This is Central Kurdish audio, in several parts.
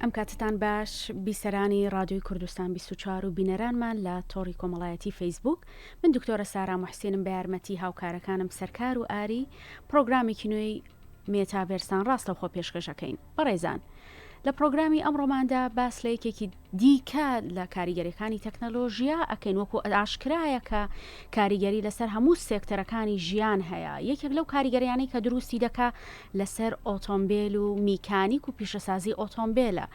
ئەم کاتتان باش بیسەرانی ڕادیۆی کوردستان 24 و بینەرانمان لە تۆڕی کۆمەڵایەتی فەیسبوک من دکتۆرە سارا محسینم بە یارمەتی هاوکارەکانم سەرکار و ئاری پرۆگرامێکی نوێی مێتاڤێرسان ڕاستەوخۆ پێشکەش ئەکەین. بەڕێزان لە پڕۆگرامی ئەمڕۆماندا باس لە یەکێکی دیکە لە کاریگەریەکانی تەکنەلۆژیا ئەکەین وەکو ئاشکرایە کە کاریگەری لەسەر هەموو سێکتەرەکانی ژیان هەیە یەکێک لەو کاریگەریانەی کە دروستی دەکا لەسەر ئۆتۆمبیل و میکانیک و پیشەسازی ئۆتۆمبیلە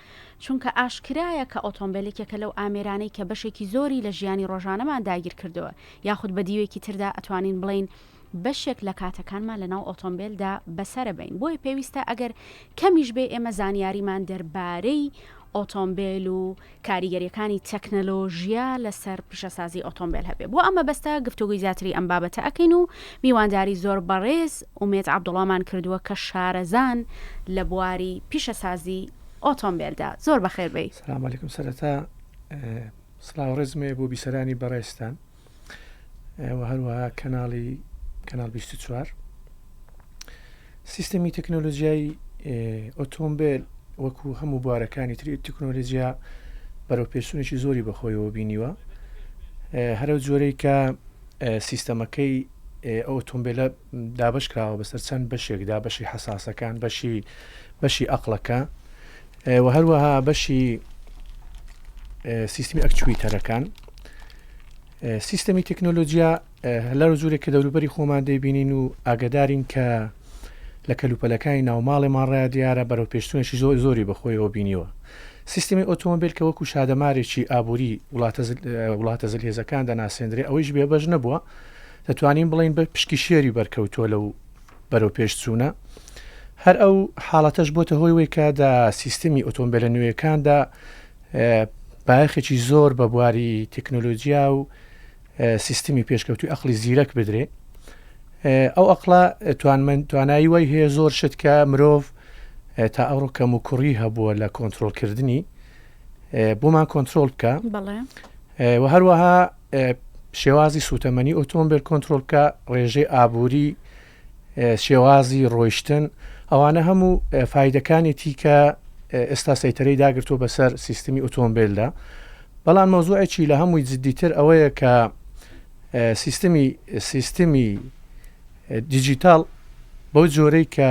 چونکە ئاشکرایە کە ئۆتۆمبیل یەکێکە لەو ئامێرانەی کە بەشێکی زۆری لە ژیانی ڕۆژانەمان داگیر کردووە یاخود بە دیوێکی تردا ئەتوانین بڵێین بەشێک لە کاتەکانمان لەناو ئۆتۆمبێلدا بەسەرەبەین، بۆیە پێویستە ئەگەر کەمیش بێ ئێمە زانیاریمان دەربارەی ئۆتۆمبێل و کاریگەریەکانی تەکنەلۆژیا لەسەر پیشەسازی ئۆتۆمبێل هەبێ. بۆ ئەم مەبەستە گفتوگۆی زیاتری ئەم بابەتە ئەکەین و میوانداری زۆر بەڕێز ئومێد عەبدوڵامان کردووە کە شارەزان لە بواری پیشەسازی ئۆتۆمبێلدا. زۆر بەخێر بێی. سلام علیکم سەرەتا سڵاو ڕێزم هەیە بۆ بیسەرانی بەڕێزتان. و هەروەها کەناڵی کەناڵ 24 سیستەمی تەکنۆلۆژیای ئۆتۆمبیل وەکو هەموو بوارەکانی تری تەکنۆلۆژیا بەرەو پێشونێکی زۆری بەخۆیەوە بینیوە هەرو جۆرەی کە سیستەمەکەی ئەو ئۆتۆمبیلە دابش کراوە بەسەر چەند بەشێکدا بەشی حساسەکان بەشی بەشی ئەقلەکە و هەروەها بەشی سیستمی ئەکچویتەرەکان سیستەمی تەکنۆلۆژیا لەو جورێک کە دەوروبەری خۆمان دەیبینین و ئاگدارین کە لە کەلوپەلەکانی ناوماڵێمان ڕای دیارە بەرەو پێشتونێکی زۆر زۆری بەخۆیەوە بینیوە سیستمی ئۆتۆمبیل کە وەکو شادەمارێکی ئابووری وڵاتە زلهێزەکان دەناسێندرێ ئەوەیش بێبەش نەبووە دەتوانین بڵین بە پشکی شێری بەرکەوتووە لەو بەرەو پێش چوونە هەر ئەو حاڵەتەش بۆتە هۆی وەی کە دا سیستمی ئۆتۆمبیلە نوێیەکاندا بایەخێکی زۆر بە بواری تەکنۆلۆژیا و سیستمی پێشکەوتوی ئەقلی زیرەک بدرێ ئەو ئەقلە توانایی وای هەیە زۆر شت کە مرۆڤ تا ئەوڕۆ کەم و کوڕی هەبووە لە کۆنتترۆلکردنی بۆمان کۆنتترۆل بکە و هەروەها شێوازی سوتەمەنی ئۆتۆمبیل کۆنتترۆل بکە ڕێژەی ئابووری شێوازی ڕۆیشتن ئەوانە هەموو فایدەکانێتی کە ئێستا سەیتەرەی داگرتووە بەسەر سیستمی ئۆتۆمبیلدا بەڵام مەوزوعێکی لە هەمووی جدیتر ئەوەیە کە سیستمی سیستمی دیجیتال بەو جۆرەی کە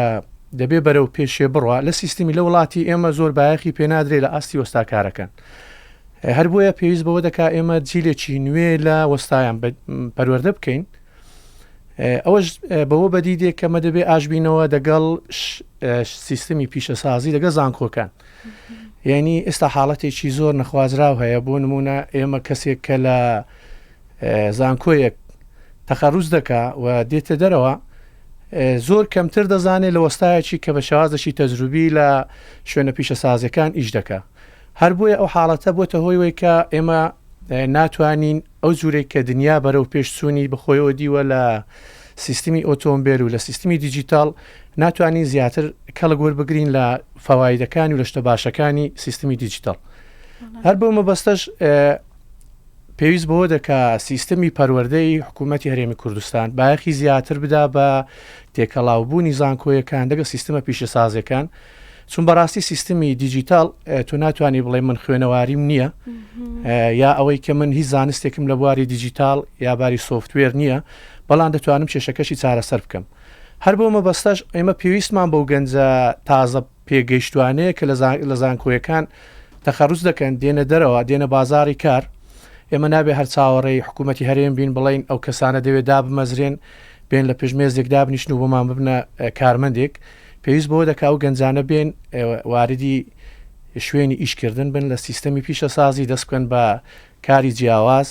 دەبێ بەرەو پێشێ بڕە لە سیستمی لە وڵاتی ئێمە زۆر بایەخی پێنادرێ لە ئاستی وەستاکارەکان هەر بۆیە پێویست بەوە دەکا ئێمە جیلێکی نوێ لە وەستایان پەروەردە بکەین ئەوەش بەوە بەدی دێ کە مە دەبێ ئاشبینەوە دەگەڵ سیستمی پیشەسازی لەگە زانکۆکان یعنی ئێستا حاڵەتێکی زۆر نەخوازراو هەیە بۆ نمونە ئێمە کەسێک کە لە زانکۆیەک تەخەروز دەکا و دێتە دەرەوە زۆر کەمتر دەزانێت لە وەستایەکی کە بە شێوازێکی تەجروبی لە شوێنە پیشەسازیەکان ئیش دەکا هەر بۆیە ئەو حاڵەتە بۆتە هۆی وەی کە ئێمە ناتوانین ئەو جورێک کە دنیا بەرەو پێش چوونی بەخۆیەوە دیوە لە سیستمی ئۆتۆمبیل و لە سیستمی دیجیتاڵ ناتوانین زیاتر کەڵک وەربگرین لە فەوایدەکانی و لە شتە باشەکانی سیستمی دیجیتاڵ هەر بۆ مەبەستەش پێویست بەوە دەکا سیستمی پەروەردەی حکوومەتی هەرێمی کوردستان بایەخی زیاتر بدا بە تێکەڵاوبوونی زانکۆیەکان دەگە سیستمە پیشەسازیەکان چون بەڕاستی سیستمی دیجیتاڵ تۆ ناتوانانی بڵێ من خوێنەواریم نییە یا ئەوەی کە من هیچ زانستێکم لە بواری دیجیتاڵ یا باری سۆفتوێر نییە بەڵام دەتوانم کێشەکەشی چارەسەر بکەم هەر بۆ مەبەستەش ئێمە پێویستمان بەو گەنجە تازە پێگەیشتوانەیە کە لە زانکۆیەکان تەخەروج دەکەن دێنە دەرەوە دێنە بازاڕی کار ئێمە نابێ هەر چاوەڕێی حکوومەتی هەرێم بین بڵین ئەو کەسانە دەوێت دابمەزرێن بێن لە پشت مێزێک دابنیشن و بۆمان ببنە کارمەندێک پێویست بەوە دەکا ئەو گەنجانە بێن واردی شوێنی ئیشکردن بن لە سیستەمی پیشەسازی دەست بکەن بە کاری جیاواز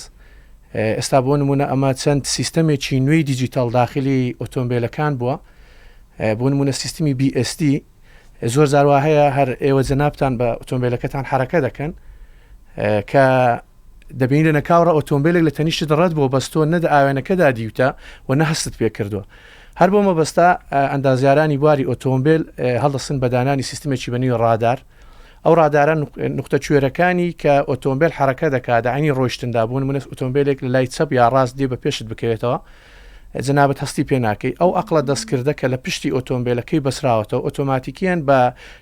ئێستا بۆ نمونە ئەمە چەند سیستەمێکی نوێی دیجیتال داخلی ئۆتۆمبیلەکان بووە بۆ نمونە سیستمی BSD زۆر جار وا هەیە هەر ئێوە جەنابتان بە ئۆتۆمبیلەکەتان حرەکە دەکەن کە دەبینی لە نەکاوڕە ئۆتۆمبیلێک لە تەنیشت ڕەت بۆ بەس تۆ نە دە ئاوێنەکەدا دیوتە و نە هەستت پێ کردووە هەر بۆ مەبەستە ئەندازیارانی بواری ئۆتۆمبیل هەڵدەسن بە دانانی سیستمێکی بەنوی ڕادار ئەو ڕادارە نقطە کوێرەکانی کە ئۆتۆمبیل حرەکە دەکات داینی ڕۆیشتندا بوون منە ئۆتۆمبیلێک لە لای چەپ یا ڕاست دێ بە پێشت بکەوێتەوە. جەنابت هەستی پێ ناکەی، ئەو ئەقڵە دەستکردە کە لە پشتی ئۆتۆمبێلەکەی بەسراوەتەوە ئۆتۆماتیکیەن بە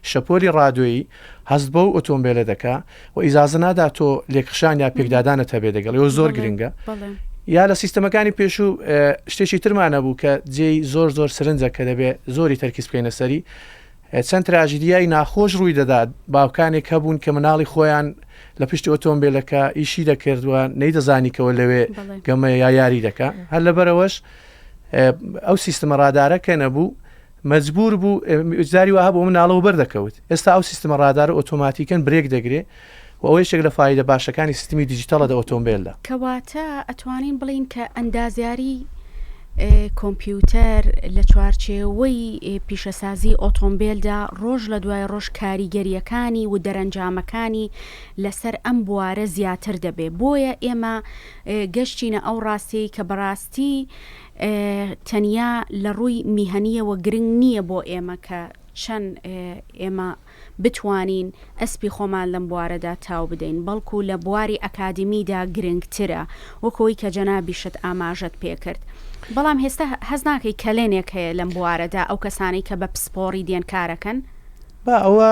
شەپۆلی ڕادیۆیی هەست بەو ئۆتۆمبێلە دەکا و ئیجازە نادا تۆ لێکخشان یا پێکدادانت هەبێ دەگەڵی و زۆر گرنگە. یا لە سیستەمەکانی پێشوو شتێکی ترمان هەبوو کە جێی زۆر زۆر سرنجە کە دەبێ زۆری تەرکیز بکەینە سەری چەند تراژیدیای ناخۆش ڕووی دەدات، باوکانێک هەبوون کە مناڵی خۆیان لە پشتی ئۆتۆمبێلەکە ئیشی دەکرد و نەیدەزانی کەوە لەوێ گەمەیە یا یاری دەکا، هەر لەبەرئەوەش ئەو سیستمە ڕادارە کە نەبوو مەجبور بوو جاری وا هەبوو مناڵەوە بەردەکەوت، ئێستا ئەو سیستمە ڕادارە ئۆتۆماتیکەن برێک دەگرێ و ئەوە یەکێک لە فایدە باشەکانی سیستمی دیجیتەڵە دە ئۆتۆمبێلدا. کەواتە ئەتوانین بڵێین کە ئەندازیاری کۆمپیوتەر لە چوارچێوەی پیشەسازی ئۆتۆمبێلدا ڕۆژ لە دوای ڕۆژ کاریگەرییەکانی و دەرەنجامەکانی لەسەر ئەم بوارە زیاتر دەبێ بۆیە ئێمە گەشتینە ئەو ڕاستیەی کە بەڕاستی تەنیا لە ڕووی میهەنییەوە گرنگ نییە بۆ ئێمە کە چەند ئێمە بتوانین ئەسپی خۆمان لەم بوارەدا تاو بدەین، بەڵکو لە بواری ئەکادیمیدا گرنگترە، وەک ئەوەی کە جەنابیشت ئاماژەت پێکرد. بەڵام هێستا هەست ناکەی کەلێنێک هەیە لەم بوارەدا، ئەو کەسانەی کە بە پسپۆڕی دێن کارەکەن؟ با ئەوە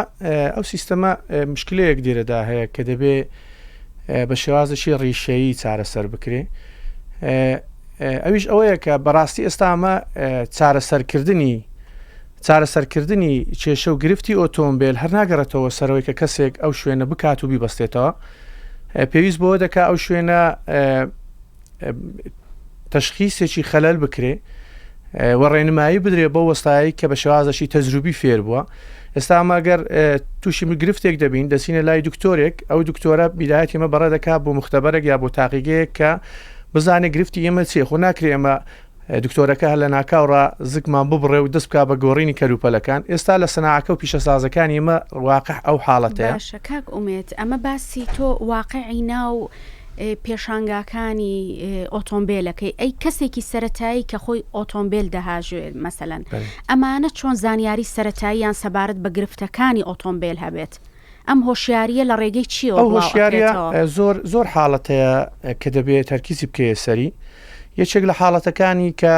ئەو سیستەمە مشکلەیەک لێرەدا هەیە کە دەبێ بە شێوازێکی ڕیشەیی چارەسەر بکرێ، ئەویش ئەوەیە کە بەڕاستی ئێستا ئەمە چارەسەرکردنی چارەسەرکردنی کێشە و گرفتی ئۆتۆمبێل هەر ناگەڕێتەوە سەرەوەی کە کەسێک ئەو شوێنە بکات و بیبەستێتەوە، پێویست بەوە دەکا ئەو شوێنە تەشخیسێکی خەلەل بکرێ و ڕێنمایی بدرێ بۆ وەستایی کە بە شێوازەکی تەجروبی فێر بووە. ئێستا ئەمە گەر تووشی گرفتێک دەبین دەچینە لای دکتۆرێک ئەو دکتۆرە بیدایەتی ئێمە بەڕێ دەکات بۆ مختبەرێک یا بۆ تاقیگەیەک کە بزانێ گرفتی ئێمە چییە خۆ ناکرێ ئێمە دکتۆرەکە هەر لەناکاوڕا زگمان ببڕێ و دەست بکا بە گۆڕینی کەلوپەلەکان، ئێستا لە سەناعەکە و پیشەسازەکانی ئێمە واقع ئەو حاڵەتەیە. باشە کاک ئومێد ئەمە باسی تۆ واقعی ناو پێشانگاکانی ئۆتۆمبێلەکەی ئەی کەسێکی سەرەتایی کە خۆی ئۆتۆمبێل دەهاژێ مەسەلەن ئەمانە چۆن زانیاری سەرەتاییان سەبارەت بە گرفتەکانی ئۆتۆمبێل هەبێت؟ ئەم هۆشیارییە لە ڕێگەی چییەوە ئەو هۆشیارییە زۆر زۆر حاڵەت هەیە کە دەبێت تەرکیزی بکەیە سەری یەکێک لە حاڵەتەکانی کە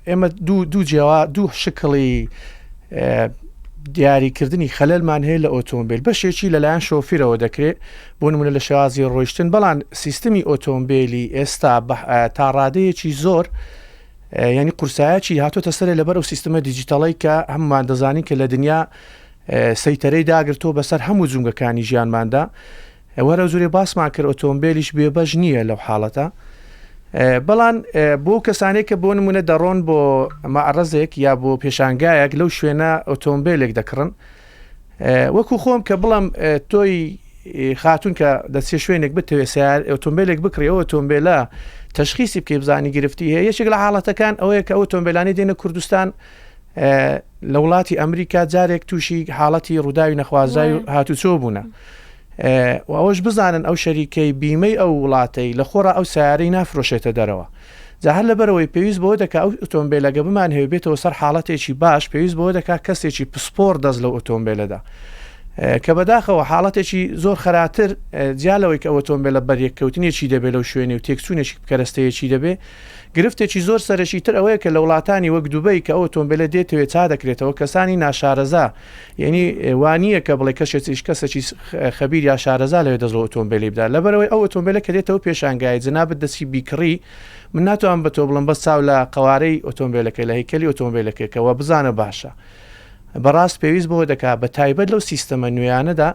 ئێمە دوو دوو جیاوا دوو شکڵی دیاریکردنی خەلەلمان هەیە لە ئۆتۆمبیل بەشێکی لەلایەن شۆفیرەوە دەکرێت بۆ نمونە لە شێوازی ڕۆیشتن بەڵام سیستمی ئۆتۆمبیلی ئێستا تا ڕادەیەکی زۆر ینی قورسایەکی هاتۆتە سەر لەبەر ئەو سیستمە دیجیتەڵی کە هەمومان دەزانین کە لە دنیا سەیتەرەی داگرتووە بەسەر هەموو جومگەکانی ژیانماندا، وەرەو جورێ باسمان کرد ئۆتۆمبێلیش بێبەش نییە لەو حاڵەتە. بەڵام بۆ کەسانێک کە بۆ نمونە دەڕۆن بۆ مەعرەزێک یا بۆ پێشانگایەک لەو شوێنە ئۆتۆمبێلێک دەکڕن وەکو خۆم کە بڵم تۆی خاتون کە دەچێ شوێنێک بتەوێ سیار ئۆتۆمبیلێک بکڕی ئەو ئۆتۆمبیلە تەشخیسی بکەی بزانی گرفتی هەیە یەکێک لە حاڵەتەکان ئەوەیە کە ئەو ئۆتۆمبیلانی دێنە کوردستان لە وڵاتی ئەمریکا جارێک تووشی حاڵەتی ڕووداوی نەخوازراوی هاتوچۆ بوونە. و ئەوەش بزانن ئەو شەریکەی بیمەی ئەو وڵاتەی لە خۆڕا ئەو سیارەی نافرۆشێتە دەرەوە. جا هەر لەبەرەوەی پێویست بەوە دەکا ئەو ئۆتۆمبیلەگە بمانهەوێ بێتەوە سەر حاڵەتێکی باش پێویست بەوە دەکا کەسێکی پسپۆر دەست لەو ئۆتۆمبیلەدا. کە بەداخەوە حاڵەتێکی زۆر خەراتر جیا لەوەی کە ئۆتۆمبیلە بەریەککەوتنێکی دەبێت لەو شوێنێ و تێکچوونێکی کەرەستەیەکی دەبێ گرفتێکی زۆر سەرەکی تر ئەوەیە کە لە وڵاتانی وەک دوبەی کە ئەو ئۆتۆمبێلە دێتەوێ چا دەکرێتەوە کەسانی ناشارەزا یەنی وانییە کە بڵێ کەسێکیش کەسێکی خەبیر یا شارەزا لەوێ دەست لەو ئۆتۆمبێلەی بدا لەبەرئەوەی ئەو ئۆتۆمبێلە کە دێتەوە پێشانگای جەنابت دەچی بیکڕی من ناتوانم بە تۆ بڵێم بەس چاو لە قەوارەی ئۆتۆمبێلەکەی لە هەیکەلی ئۆتۆمبێلەکەی کە وە بزانە باشە بەڕاست پێویست بەوە دەکا بە تایبەت لەو سیستەمە نوێیانەدا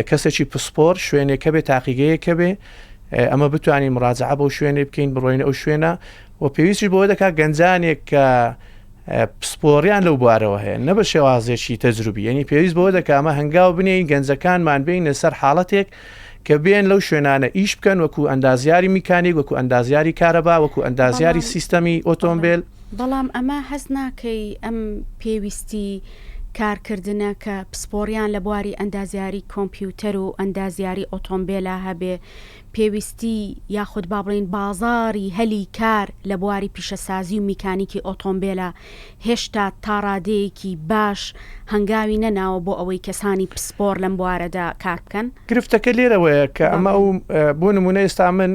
کەسێکی پسپۆر شوێنێک هەبێ تاقیگەیەک هەبێ ئەمە بتوانین مراجعە بەو شوێنێ بکەین بڕۆین ئەو شوێنە و پێویستیش بەوە دەکا گەنجانێک کە پسپۆڕیان لەو بوارەوە هەیە نە بە شێوازێکی تەجروبی یعنی پێویست بەوە دەکا ئەمە هەنگاو بنێین گەنجەکانمان بێینە سەر حاڵەتێک کە بێن لەو شوێنانە ئیش بکەن وەکو ئەندازیاری میکانیک وەکو ئەندازیاری کارەبا وەکو ئەندازیاری سیستەمی ئۆتۆمبیل بەڵام ئەمە هەست ناکەی ئەم پێویستی کارکردنە کە پسپۆڕیان لە بواری ئەندازیاری کۆمپیوتەر و ئەندازیاری ئۆتۆمبێلا هەبێ، پێویستی یاخود با بڵێین بازاڕی هەلی کار لە بواری پیشەسازی و میکانیکی ئۆتۆمبێلا هێشتا تا ڕادەیەکی باش هەنگاوی نەناوە بۆ ئەوەی کەسانی پسپۆڕ لەم بوارەدا کار بکەن؟ گرفتەکە لێرەوەیە کە ئەمە ئەو بۆ نموونە ئێستا من.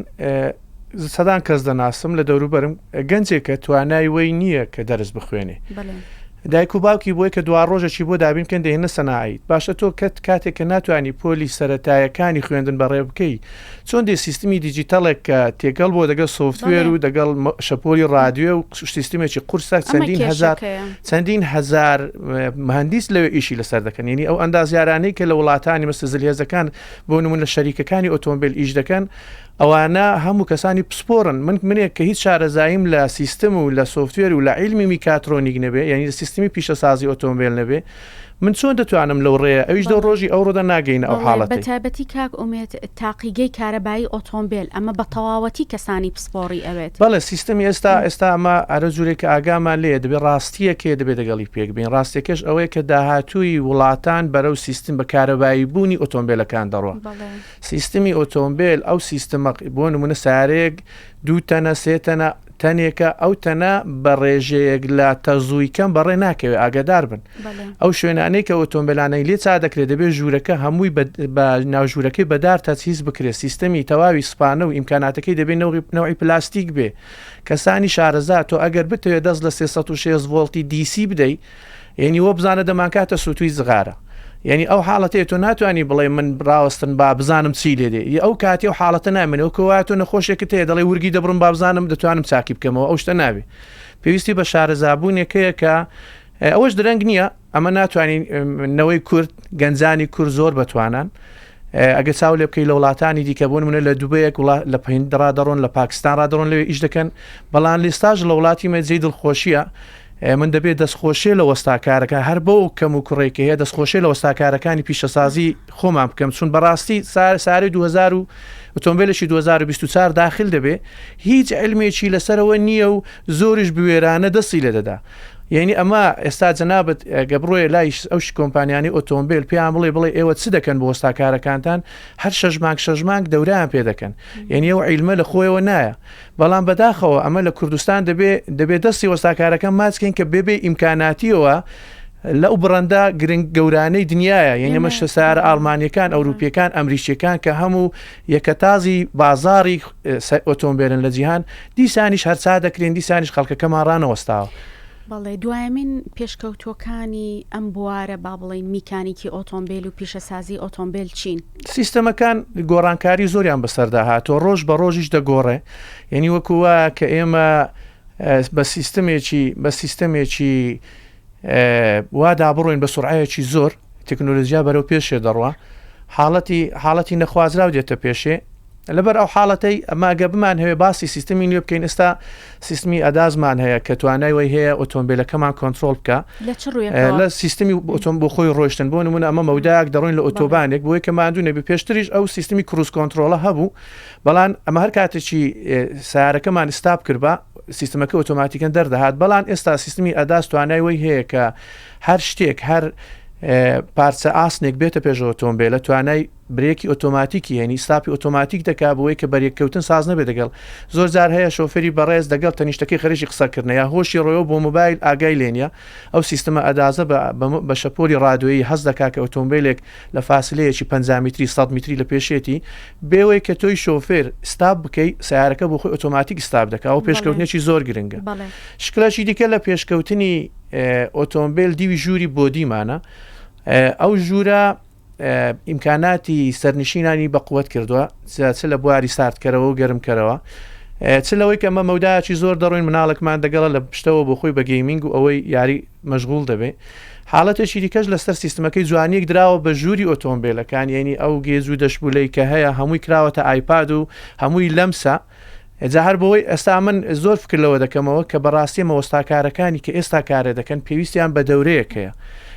سەدان کەس دەناسم لە دەوروبەرم گەنجێکە توانای وەی نییە کە دەرس بخوێنێ. دایک و باوکی بۆی کە دواڕۆژێکی بۆ دابین بکەن دەیهێننە سەناعی. باشە تۆ کەت کاتێک کە ناتوانی پۆلی سەرەتایەکانی خوێندن بەڕێ بکەی چۆن دێ سیستمی دیجیتەڵێک کە تێکەڵ بووە دەگەڵ سۆفتوێر و دەگەڵ شەپۆلی ڕادیۆ و سیستمێکی قورسە چەندین هەزار چەندین هەزار مهندیس لەوێ ئیشی لەسەر دەکەن یعنی ئەو ئەندازیارانەی کە لە وڵاتانی مەسە زلهێزەکان بۆ نمونە شەریکەکانی ئۆتۆمبیل ئیش دەکەن ئەوانە هەموو کەسانی پسپۆڕن، من منێک کە هیچ شارەزاییم لە سیستم و لە سۆفتوێر و لە عیلمی میکاترۆنیک نەبێ یانی لە سیستمی پیشەسازی ئۆتۆمبێل نەبێ من چۆن دەتوانم لەو ڕێیە ئەویش لەو ڕۆژی ئەوڕۆدا ناگەینە ئەو بەڵێ حاڵەتەی. بەتایبەتی کاک ئومێد تاقیگەی کارەبایی ئۆتۆمبێل ئەمە بە تەواوەتی کەسانی پسپۆڕی ئەوێت. بەڵێ سیستمی ئێستا ئێستا ئەمە ئەرە جورێک کە ئاگامان لێیە دەبێ ڕاستییەک هەیە دەبێ دەگەڵی پێک بێین ڕاستیەکەش ئەوەیە کە داهاتووی وڵاتان بەرەو سیستم بە کارەبایی بوونی ئۆتۆمبێلەکان دەڕوا. بەڵێ. سیستمی ئۆتۆمبێل ئەو سیستمە بۆ نمونە سارەیەک دوو تەنە سێ تەنە تەنێکە ئەو تەنە بە ڕێژەیەک لە تەزووی کەم بەڕێ ناکەوێت ئاگادار بن ئەو شوێنانەی کە ئۆتۆمبیلانەی لێ چا دەکرێت دەبێت ژوورەکە هەمووی بە ناوژوورەکەی بەدار تەجهیز بکرێت سیستەمی تەواوی سپانە و ئیمکاناتەکەی دەبێت نەوعی پلاستیک بێ کەسانی شارەزا تۆ ئەگەر بتەوێت دەست لە 360 ڤۆڵتی DC بدەیت یەنی وەبزانە دەمانکاتە سوتوی زغارە یەنی ئەو حاڵەتەیە تۆ ناتوانانی بڵێ من ڕاوەستن با بزانم چی لێ دێ ئەو کاتی و حاڵەتە نامێنێ وەکو وایە تۆ نەخۆشێکت هەیە دەڵێ ورگی دەبڕم با بزانم دەتوانم چاکی بکەمەوە ئەو شتە نابێ پێویستی بە شارەزابوونێکەیە کە ئەوەش درەنگ نییە ئەمە ناتوانین نەوەی کورد گەنجانی کورد زۆر بەتوانان ئەگەر چاو لێ بکەی لە وڵاتانی دیکە بۆ نمونە لە دوبەیەک وڵات لە هیند ڕادەڕۆن لە پاکستان ڕادەڕۆن لەوێ ئیش دەکەن بەڵام لیستاش لە وڵاتی مە جێی دڵخۆشیە من دەبێت دەستخۆشیە لە وەستاکارەکان هەر بەو کەم و کوڕێک کە هەیە دەستخۆشیە لە وەستاکارەکانی پیشەسازی خۆمان بکەم چون بەڕاستی سارەی 2000 و ئۆتۆمبیلێکی 2024 داخل دەبێ هیچ علمێکی لەسەرەوە نییە و زۆریش بوێرانە دەستی لێ دەدا یعنی ئەمە ئێستا جەنابت گە بڕۆیە لای ئەو کۆمپانیانی ئۆتۆمبیل پێیان بڵێ بڵێ ئێوە چ دەکەن بۆ وەستاکارەکانتان هەر شەش مانگ شەش مانگ دەورایان پێ دەکەن یعنی ئەو عیلمە لە خۆیەوە نایە بەڵام بەداخەوە ئەمە لە کوردستان دەبێ دەبێ دەستی وەستاکارەکە ماچ کەین کە بێ بێ ئیمکاناتیەوە لەو بڕەندە گرنگ گەورانەی دنیاە یعنی ئەمە سارە ئاڵمانیەکان ئەوروپیەکان ئەمریکیەکان کە هەموو یەکەتازی بازاری ئۆتۆمبیلن لە جیهان دیسانیش هەرچا دەکرێن دیسانیش خەڵکەکەمان ڕانەوەستاوە. بەڵێ دوایەمین پێشکەوتووەکانی ئەم بوارە با بڵێین میکانیکی ئۆتۆمبێل و پیشەسازی ئۆتۆمبێل چین؟ سیستەمەکان گۆڕانکاری زۆریان بەسەردا هاتووە ڕۆژ بە ڕۆژیش دەگۆڕێ یعنی وەکو وایە کە ئێمە بە سیستمێکی بە سیستەمێکی وا دابڕۆین بە سرعەیەکی زۆر تەکنۆلۆژیا بەرەو پێشێ دەڕوا حاڵەتی حاڵەتی نەخوازراو دێتە پێشێ لەبەر ئەو حاڵەتەی ئەمە گە بمانهەوێ باسی سیستمی نوێ بکەین ئێستا سیستمی ADAS مان هەیە کە توانای وەی هەیە ئۆتۆمبیلەکەمان کۆنترۆڵ بکە لە چ ڕوویەکەوە؟ لە سیستمی ئۆتۆم بۆ خۆی ڕۆیشتن بۆ نمونە ئەمە مەودایەک دەڕۆین لە ئۆتۆبانێک بۆی کە ماندوو نەبی پێشتریش ئەو سیستمی cruise control ە هەبوو بەڵام ئەمە هەر کاتێکی سیارەکەمان stop کردبا سیستمەکە ئۆتۆماتیکەن دەردەهات بەڵام ئێستا سیستمی ADAS توانای وەی هەیە کە هەر شتێک هەر پارچە ئاسنێک بێتە پێش ئۆتۆمبیلە توانای برێکی ئۆتۆماتیکی یانی ستاپی ئۆتۆماتیک دەکا بۆی کە بەریەککەوتن ساز نەبێت دەگەڵ زۆر جار هەیە شۆفێری بەڕێز دەگەڵ تەنیشتەکەی خەریکی قسەکردنە یا هۆشی ڕۆیەوە بۆ مۆبایل ئاگای لێ نیە ئەو سیستمە ADAS ە بە بە شەپۆلی ڕادیۆیی هەست دەکا کە ئۆتۆمبیلێک لە فاسلەیەکی 50 میتری 100 میتری لە پێشێتی بێوەی کە تۆی شۆفێر stop بکەی سیارەکە بۆ خۆی ئۆتۆماتیک stop دەکا و پێشکەوتنێکی زۆر گرنگە شکلەکی دیکە لە پێشکەوتنی ئۆتۆمبیل دیوی ژووری body مانە ئەو ژوورە ئیمکاناتی سەرنشینانی بەقوەت کردووە چ لە بواری ساردکەرەوە و گەرمکەرەوە چ لەوەی کە ئەمە مەودایەکی زۆر دەڕۆین مناڵێکمان دەگەڵە لە پشتەوە بۆ خۆی بە gaming و ئەوەی یاری مەشغوڵ دەبێ حاڵەتێکی دیکەش لەسەر سیستمەکەی جوانیەک دراوە بە ژووری ئۆتۆمبیلەکان یعنی ئەو گێج و دەشبولەی کە هەیە هەمووی کراوەتە ئایپاد و هەمووی لەمسە جا هەر بۆی ئێستا من زۆر فکر لەوە دەکەمەوە کە بەڕاستی مەوەستاکارەکانی کە ئێستا کارێ دەکەن پێویستیان بە دەورەیەک هەیە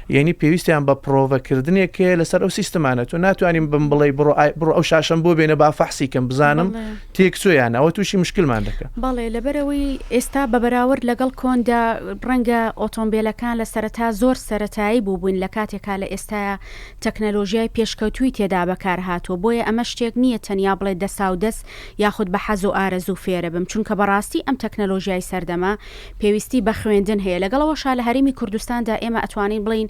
یعنی پێویستیان بە پرۆڤەکردنێک هەیە لەسەر ئەو سیستمانە تۆ ناتوانین بم بڵێ بڕۆ بڕۆ ئەو شاشەم بۆ بێنە با فەحسی کەم بزانم تێکچوویان ئەوە تووشی مشکلمان دەکە. بەڵێ لەبەرئەوەی ئێستا بە بەراورد لەگەڵ کۆندا ڕەنگە ئۆتۆمبێلەکان لە سەرەتا زۆر سەرەتایی بووبوون لە کاتێکا لە ئێستایا تەکنەلۆژیای پێشکەوتووی تێدا بەکار هاتووە بۆیە ئەمە شتێک نییە تەنیا بڵێ دەساودەست یاخود بە حەز و ئارەزوو فێرەبم چونکە بەڕاستی ئەم تەکنەلۆژیای سەردەمە پێویستی بە خوێندن هەیە لەگەڵ ئەوەشا لە هەرێمی کوردستاندا ئێمە ئەتوانین بڵێین.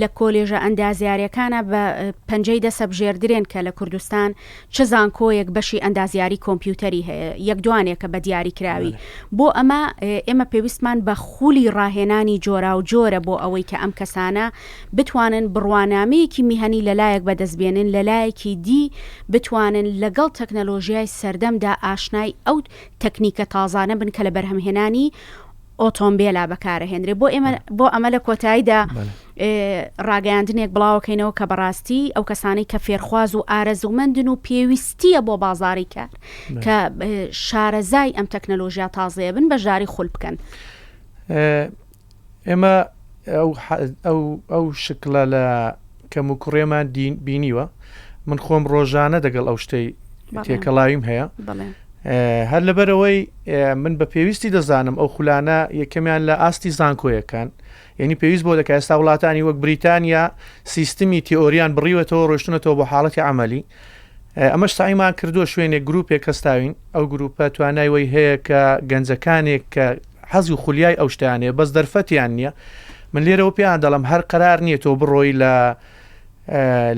لە کۆلێژە ئەندازیاریەکانە بە پەنجەی دەسە بژێردرێن کە لە کوردستان چ زانکۆیەک بەشی ئەندازیاری کۆمپیوتەری هەیە یەک دوانێکە بە دیاری کراوی بۆ ئەمە ئێمە پێویستمان بە خولی ڕاهێنانی جۆراوجۆرە بۆ ئەوەی کە ئەم کەسانە بتوانن بڕوانامەیەکی میهەنی لەلایەک بەدەست بێنن لەلایەکی دی بتوانن لەگەڵ تەکنەلۆژیای سەردەمدا ئاشنای ئەو تەکنیکە تازانە بن کە لە بەرهەمهێنانی ئۆتۆمبێلا بەکارەهێنرێ بۆ ئێمە بۆ ئەمە لە کۆتاییدا ڕاگەیاندنێک بڵاوەکەینەوە کە بەڕاستی ئەو کەسانەی کە فێرخواز و ئارەزوومەندن و پێویستیە بۆ بازاری کار کە شارەزای ئەم تەکنەلۆژیا تازەیە بن بەشداری خول بکەن. ئێمە ئەو شکلە لە کەم و کوڕێمان بینیوە من خۆم ڕۆژانە دەگەڵ ئەو شتەی تێکەڵاویم هەیە هەر لەبەرەوەی من بە پێویستی دەزانم ئەو خولانە یەکەمیان لە ئاستی زانکۆیەکان یعنی پێویست بۆ دەکە ئێستا وڵاتانی وەک بریتانیا سیستمی تیۆریان بڕیوەتەوە ڕۆشتنەتەوە بۆ حاڵەتی عملی ئەمەش سەعیمان کردووە شوێنێک گروپێک هەستاوین ئەو گروپە توانای وەی هەیە کە گەنجەکانێک کە حەز و خولیای ئەو شتیان هەیە بەس دەرفەتیان نییە من لێرەوە پێیان دەڵم هەر قەرار نییە تۆ بڕۆی لە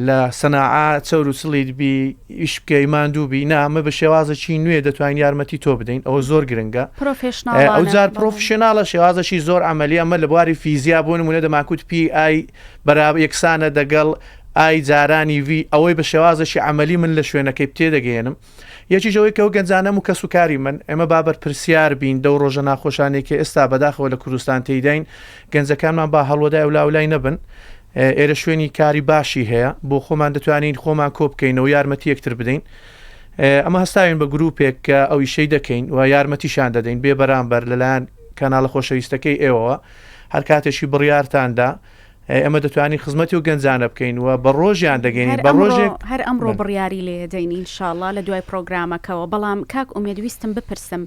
لە سەناعە چەور و چڵیت بی ئیش بکەی ماندوو بی نا ئەمە بە شێوازێکی نوێ دەتوانین یارمەتی تۆ بدەین ئەوە زۆر گرنگە ئەو جار پرۆفشناڵە شێوازەشی زۆر عملی ئەمە لە بواری فیزیا بۆ نمونە دەماکوت پی ئای بەرا یەکسانە دەگەڵ ئای جارانی ڤی ئەوەی بە شێوازێکی عەمەلی من لە شوێنەکەی تێدەگەیەنم یەکیش ئەوەی کە ئەو گەنجانەم و کەسوکاری من ئێمە با بەرپرسیار بین دەو ڕۆژە ناخۆشانەی کە ئێستا بەداخەوە لە کوردستان تێیداین گەنجەکانمان با هەڵوەدای ئەولاولای نەبن ئێرە شوێنی کاری باشی هەیە بۆ خۆمان دەتوانین خۆمان کۆ بکەینەوە یارمەتی یەکتر بدەین ئەمە هەستاوین بە گروپێک کە ئەو ئیشەی دەکەین و یارمەتیشان دەدەین بێ بەرامبەر لەلایەن کەناڵە خۆشەویستەکەی ئێوەوە هەر کاتێکی بڕیارتاندا ئێمە دەتوانین خزمەتی ئەو گەنجانە بکەین و بە ڕۆژیان دەگەین بە ڕۆژێک هەر ئەمڕۆ بڕیاری لێ دەین ئینشاڵڵا لە دوای پرۆگرامەکەوە بەڵام کاک ئومێد ویستم بپرسم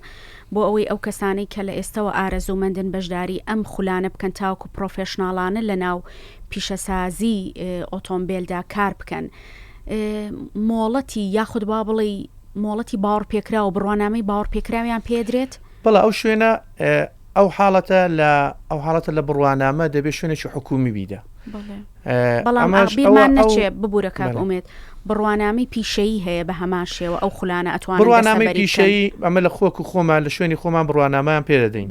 بۆ ئەوەی ئەو کەسانەی کە لە ئێستەوە ئارەزوومەندن بەشداری ئەم خولانە بکەن تاوەکو پرۆفێشناڵانە لە ناو پیشەسازی ئۆتۆمبێلدا کار بکەن مۆڵەتی یاخود با بڵێی مۆڵەتی باوەڕپێکراو بڕوانامەی باوەڕپێکراویان پێدرێت؟ بەڵێ ئەو شوێنە ئەو حاڵەتە لە ئەو حاڵەتە لە بڕوانامە دەبێت شوێنێکی حکومی بیدە بەڵام بیرمان نەچێ ببوورە کاک ئومێد بڕوانامەی پیشەیی هەیە بە هەمان شێوە ئەو خولانە ئەتوان بڕوانامەی پیشەیی ئەمە لە خۆک و خۆمان لە شوێنی خۆمان بڕوانامان پێ دەدەین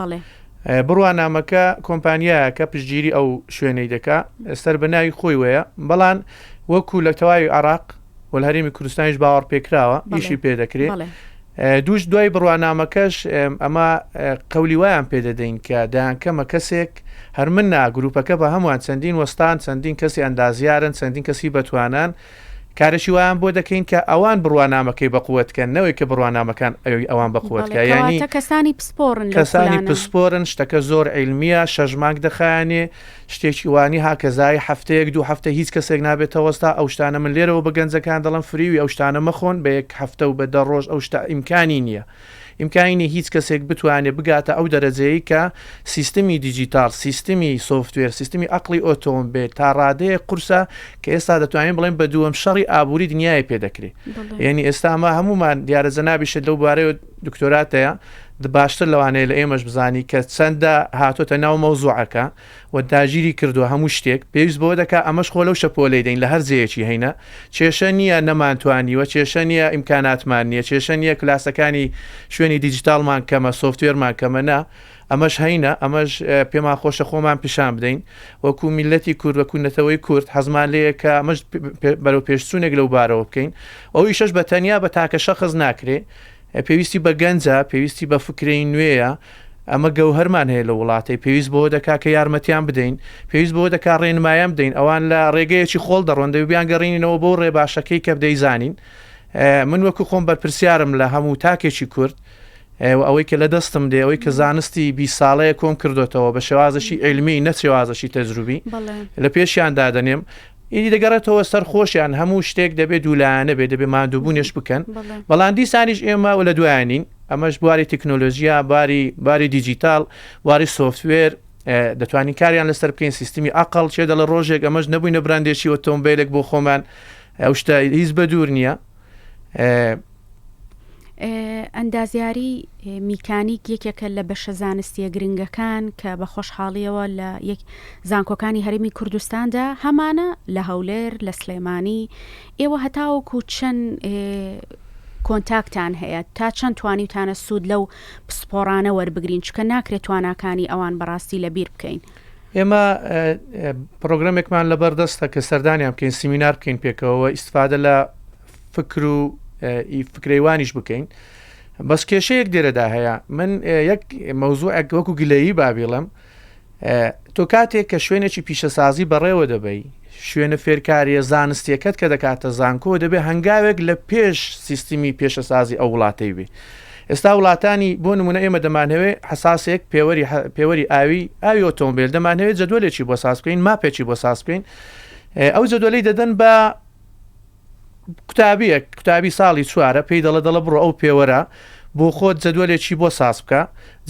بڕوانامەکە کۆمپانیایەکە پشتگیری ئەو شوێنەی دەکا سەر بە ناوی خۆی وەیە بەڵام وەکو لە تەواوی عراق و لە هەرێمی کوردستانیش باوەڕ پێکراوە ئیشی پێ دەکرێت دووش دوای بڕوانامەکەش ئەمە قەولی وایان پێ دەدەین کە دەیانکەمە کەسێک هەر من نا گروپەکە بە هەمووان چەندین وەستان چەندین کەسی ئەندازیارن چەندین کەسی بەتوانان کارێکی وایان بۆ دەکەین کە ئەوان بڕوانامەکەی بەقوت کەن نەوەی کە بڕوانامەکان ئەوی ئەوان بەقوت کە یانی کەسانی پسپۆرن کەسانی پسپۆرن شتەکە زۆر عیلمیە شەش مانگ دەخایەنێ شتێکی وانی هاکەزای هەفتەیەک دوو هەفتە هیچ کەسێک نابێت تەوەستا ئەو شتانە من لێرەوە بە گەنجەکان دەڵێم فریوی ئەو شتانە مەخۆن بە یەک هەفتە و بە دە ڕۆژ ئەو شتە ئیمکانی نییە ئیمکانی نیە هیچ کەسێک بتوانێت بگاتە ئەو دەرەجەیەی کە سیستمی دیجیتاڵ سیستمی سۆفتوێر سیستمی ئەقڵی ئۆتۆمبێل تا ڕادەیەک قورسە کە ئێستا دەتوانین بڵێن بە دووەم شەڕی ئابووری دنیای پێ دەکرێت یعنی ئێستا ئەمە هەمومان دیارە جەنابیشت لەو بارەیەوە دکتۆراتەیە باشتر لەوانەیە لە ئێمەش بزانی کە چەندە هاتۆتە ناو مەوزوعەکە و داگیری کردووە هەموو شتێک پێویست بەوە دەکا ئەمەش خۆ لەو شەپۆلەی دەین لە هەر جێیەکی هەینە کێشە نییە نەمانتوانیوە کێشە نییە ئیمکاناتمان نییە کێشە نییە کلاسەکانی شوێنی دیجیتاڵمان کەمە سۆفتوێرمان کەمە نا ئەمەش هەینە ئەمەش پێمان خۆشە خۆمان پیشان بدەین وەکو میلەتی کورد وەکو نەتەوەی کورد حەزمان لێیە کە ئەمەش بەرەو پێشچوونێک لەو بارەوە بکەین ئەو ئیشەش بە تەنیا بە تاکە شەخس ناکرێ پێویستی بە گەنجە، پێویستی بە فکرەی نوێیە، ئەمە گەوهەرمان هەیە لە وڵاتەی، پێویست بەوە دەکا کە یارمەتیان بدەین، پێویست بەوە دەکا ڕێنمایان بدەین، ئەوان لە ڕێگەیەکی خۆڵ دەڕۆن، دەبێ بیانگەڕینینەوە بۆ ڕێ باشەکەی کە دەیزانین. من وەکو خۆم بەرپرسیارم لە هەموو تاکێکی کورد و ئەوەی کە لە دەستم دێ، ئەوەی کە زانستی 20 ساڵەیە کۆم کردۆتەوە بە شێوازێکی عیلمی نە شێوازێکی تەجروبی لە پێشیان دادەنێم. ئیدی دەگەڕێتەوە سەر خۆشیان هەموو شتێک دەبێت دوولایەنە بێت دەبێت ماندووبوونێش بکەن بەڵام دیسانیش ئێمە لە دوایان نین ئەمەش بواری تەکنۆلۆژیا باری باری دیجیتال بواری سۆفتوێر دەتوانین کاریان لەسەر بکەین سیستمی ئەقڵ چێ دەڵێ ڕۆژێک ئەمەش نەبووینە براندێکی ئۆتۆمبیلێک بۆ خۆمان ئەو شتە هیچ بە دوور نییە. ئەندازیاری میکانیک یەکێکە لە بەشە زانستیە گرنگەکان کە بە خۆشحاڵیەوە لە یەک زانکۆکانی هەرێمی کوردستاندا هەمانە لە هەولێر لە سلێمانی ئێوە هەتاوەکو چەند کۆنتاکتان هەیە تا چەند توانیوتانە سوود لەو پسپۆڕانە وەربگرین چکە ناکرێت تواناکانی ئەوان بەڕاستی لەبیر بکەین. ئێمە پرۆگرامێکمان لەبەردەستە کە سەردانیان بکەین سیمینار بکەین پێکەوە ئیسفادە لە فکر و فکرەیوانیش بکەین بەس کێشەیەک دێرەدا هەیە من یەک مەوزوعێک وەکو گلەیی بابیڵم تۆ کاتێک کە شوێنێکی پیشەسازی بەڕێوە دەبەی شوێنە فێرکاریە زانستیەکەت کە دەکاتە زانکۆ دەبێ هەنگاوێک لە پێش سیستمی پێشەسازی ئەو وڵاتەی بێ ئێستا وڵاتانی بۆ نمونە ئێمە دەمانهەوێ حساسێک پێوەری پێوەری ئاوی ئاوی ئۆتۆمبیل دەمانهەوێت جەدوەلێکی بۆ ساز بکەین ماپێکی بۆ ساز بکەین ئەو جەدوەلەی دەدەن بە قوتابیەک قوتابی ساڵی چوارە پێی دەڵێ دەڵێ بڕۆ ئەو پێوەرە بۆ خۆت جەدوەلێکی بۆ ساز بکە